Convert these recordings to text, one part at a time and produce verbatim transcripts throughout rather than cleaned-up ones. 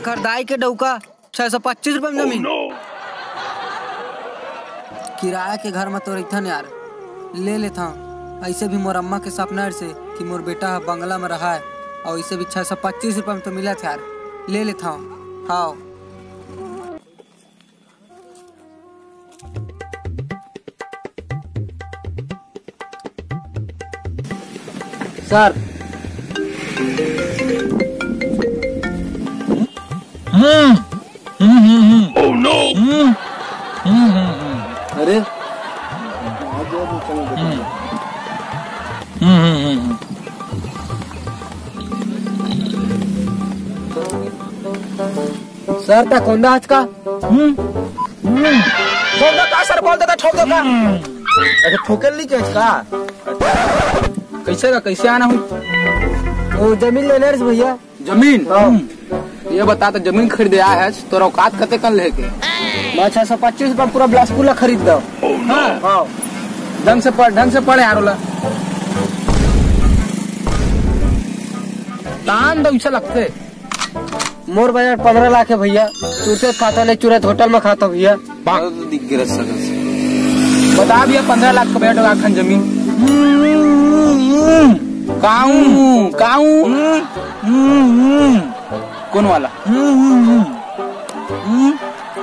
खरदाई के डौका, छह सौ पच्चीस रुपए में जमीन। किराया के घर में तो रहिथन यार, ले लेथन। ऐसे भी मोर अम्मा के सपना हे से कि मोर बेटा ह बंगला में रहाय, और ऐसे भी छह सौ पच्चीस रुपए में तो मिलत हे यार, ले लेथन। हाँ। सर। हम्म। हम्म, हम्म, हम्म। हम्म, हम्म, हम्म। अरे। हम्म। हम्म, हम्म, हम्म, हम्म। सर, तैं कोंदा हस का? हम्म। हम्म। कोंदा का सर, बोल देता, ठोक देता। हम्म। अच्छा, ठोके ली के हस का? कैसे का, कैसे आना हुई? वो जमीन लेने रहे भैया। जमीन? हाँ। हम्म। ये बता, तो जमीन खरीदे आय हस, तोर औकात कते कन लेके? मैं छह सौ पच्चीस रुपया पूरा बिलासपुर ला खरीद दो। हाँ। हाँ। ढंग से पढ़, ढंग से पढ़ यार, ओला। तान दो, इसे लगते। मोर बजट पंद्रह लाख हे भैया, चुरचुर खाता ले चुरत होटल में खाता भैया। दिख गिरत सकल से। बता भैया, पंद्रह लाख का बजट होगा, खान जमीन। काऊ, काऊ। कौन वाला?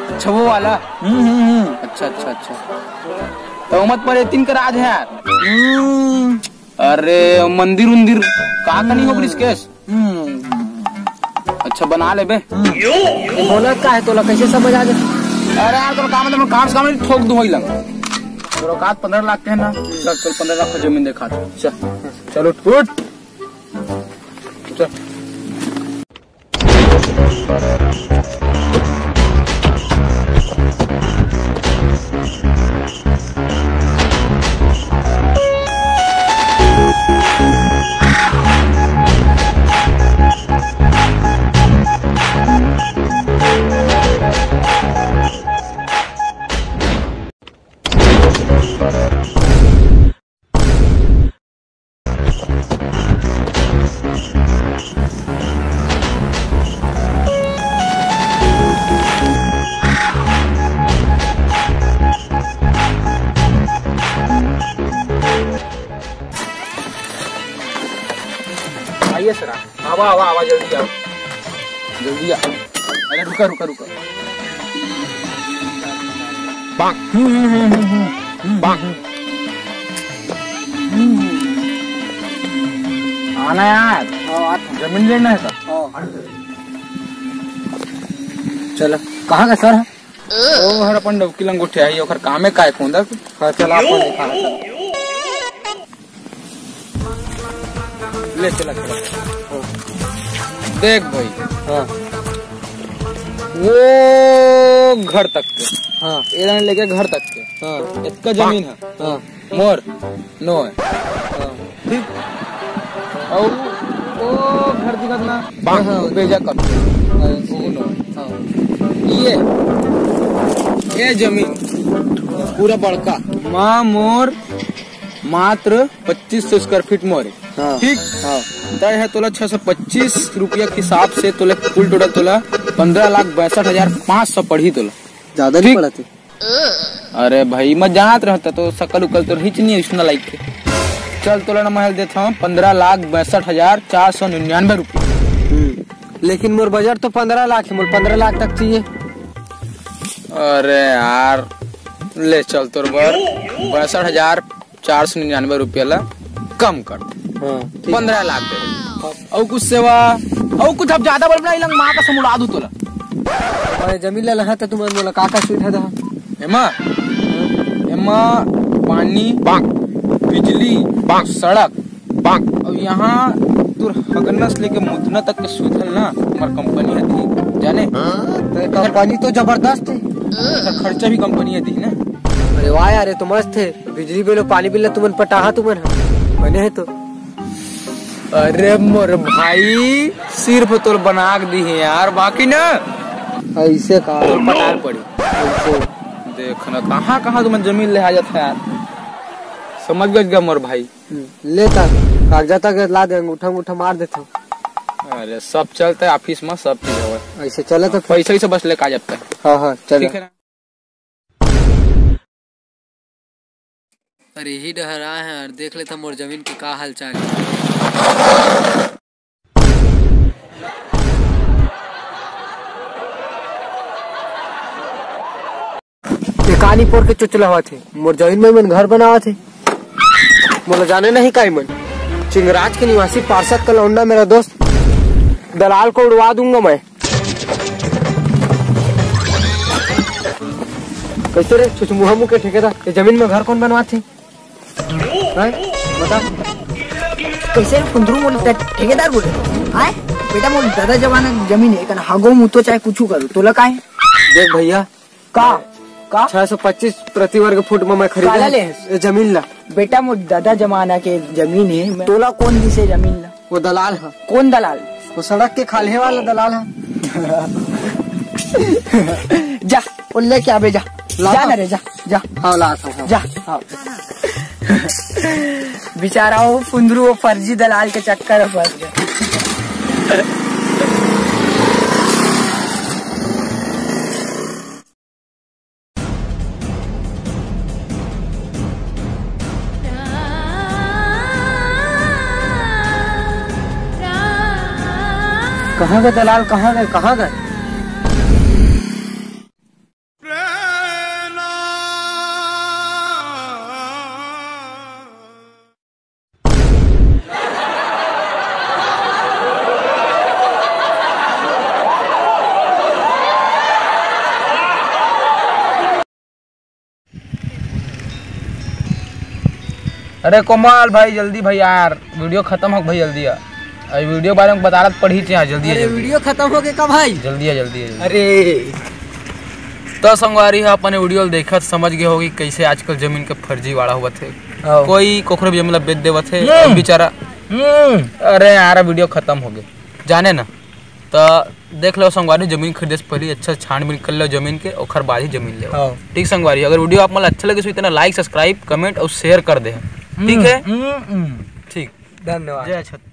अच्छा, वो वाला। अच्छा, अच्छा, अच्छा। तो मत पर तीन का राज है यार। अरे, मंदिर उंदिर का कनी हो गइस केस? हम्म। अच्छा, बना लेबे। हम्म। ये बोलत का है, तोला कैसे समझ आ जाए? अरे यार, तोला काम, काम से काम नहीं, ठोक दूं वही लंग। तोर औकात पंद्रह लाख के है ना? चल, चल, पंद्रह लाख का जमीन देखा दे। चल, चल, उठ, उठ। चल। आइए सर, आवा, आवा, आवा, जल्दी आओ, जल्दी आओ। अरे रुका, रुका, रुका। हम्म, हम्म, हम्म, हम्म, हम्म। हम्म। आना यार। हाँ, आ- जमीन लेना है सर। हाँ। चलो, कहाँ का सर? ओ हर अपन डौकी लंगोटे आई, ओकर कामे काय कोंदा? हाँ, चला अपन दिखा, चला। ले चला, चला। देख भाई, हाँ। वो घर तक के, हाँ। एला लेके घर तक के, हाँ। इतना जमीन है। हाँ। मोर नो है। हाँ। ठीक। अउ वो घर दिखत ना? हाँ, हाँ। बेजा कब? हाँ। वो नो है। हाँ। ये, ये जमीन पूरा बड़का। माँ मोर मात्र पच्चीस सौ स्क्वायर फीट मोर है। हाँ। ठीक? हाँ। तय है तोला छह सौ पच्चीस रुपया के हिसाब से तोला कुल टोटल तोला पंद्रह लाख बासठ हजार पाँच सौ पड़ही तोला। ज्यादा नहीं ठीक? पड़ा थे? अरे भाई, मैं जानत रहता तो सकल उकल तो रही नहीं इसना लाइक के। चल, तोला ना महल देता हूँ पंद्रह लाख बासठ हजार चार सौ निन्यानवे रुपये। हम्म, लेकिन मोर बजट तो पंद्रह लाख है, मोर पंद्रह लाख तक चाहिए। अरे यार, ले चल, तोर बर बासठ हजार चार सौ निन्यानवे रुपया ला कम कर। हाँ, ठीक। पंद्रह लाख दे। अउ कुछ सेवा, अउ कुछ अब ज्यादा बोलबे ना, इलंग माँ का समुड़ा दू तोला। अरे जमीन ला लहा त तुमन मोला का का सुविधा दहा? एमा, एमा पानी, बिजली, सड़क, अउ यहाँ तोर हगना से लेके मुतना तक के सुविधा ना हमार कंपनी है दी, जाने? तो कंपनी तो जबरदस्त है। तो खर्चा भी कंपनी है दी ना। अरे वाह यार, ये तो मस्त है। बिजली बिल अउ पानी बिल ला तुमन पटाहा तुमन ह। बने है तो। अरे मोर भाई, सिर्फ तोर बना के दी है यार, बाकी ना ऐसे का? तोर पटार पड़ी। ऐसे। देख ना, कहाँ कहाँ तुमन जमीन ले आ जाता है यार, समझ गज गया मोर भाई। हम्म, ले ता, कागजात के ला दे, अंगूठा अंगूठा मार देता हूँ। अरे, सब चलता है ऑफिस में, सब चीज है। ऐसे चला तो फिर। पैसा ही से बस लेके आ जाता है। हाँ, हाँ, चला। ठीक है ना? अरे, ही डहरा है यार, देख लेता मोर जमीन के का हाल चाल है। एकानी पोर के चुचला होवत हे, मोर जमीन में मन घर बनावत हे। मोला जाने नहीं काई मन, चिंगराज के निवासी पार्षद का लौंडा मेरा दोस्त, दलाल को उड़वा दूंगा मैं। कैसे रे छुछमुहा मुंह के ठेकेदार, ये जमीन में घर कौन बनवात हे? हैं? बता। कैसे रे फुंदरू, मोला ठेकेदार बोले? आय बेटा, मोर दादा जमाना के जमीन है, कन हागो मुतो चाहे कुछ करो, तोला काय? देख भैया, का? का? छह सौ पच्चीस प्रति वर्ग फुट में मैं खरीदे काला हूँ ले? ये जमीन ला। बेटा, मोर दादा जमाना के जमीन है, मैं तोला कौन दिसे जमीन ला? वो दलाल है। कौन दलाल? वो सड़क के खाल्हे वाला दलाल है। जा, वो लेके आबे, जा। ला जा तो। ना रे, जा, जा। हाँ, ला तो, हाँ। जा, हाँ। बेचारा वो फुंदरू, वो फर्जी दलाल के चक्कर में फंस गया। कहाँ गए दलाल, कहाँ गए, कहाँ गए? अरे कोमल भाई, जल्दी भाई यार, वीडियो खत्म हो भाई, जल्दी आ। अरे वीडियो बारे में बता रहा पढ़ी थे, जल्दी आ, अरे जल्दी। वीडियो खत्म हो गया का भाई? जल्दी आ, जल्दी आ, जल्दी। अरे तो संगवारी हो, अपने वीडियो देखत समझ गए होगी कैसे आजकल जमीन के फर्जीवाड़ा हुआ थे। आओ। कोई कोखरो भी जमीन ला बेच देवत है, हम्म। अब बेचारा। हम्म। अरे यार, वीडियो खत्म हो गए, जाने ना। तो देख लो संगवारी, जमीन खरीदे से पहले अच्छा छानबीन कर लो जमीन के, ओकर बाद ही जमीन ले। हाँ। ठीक संगवारी, अगर वीडियो आप मन ला अच्छा लगे तो इतना लाइक, सब्सक्राइब, कमेंट और शेयर कर दे। ठीक है? हम्म, हम्म। ठीक। धन्यवाद। जय छत्तीसगढ़।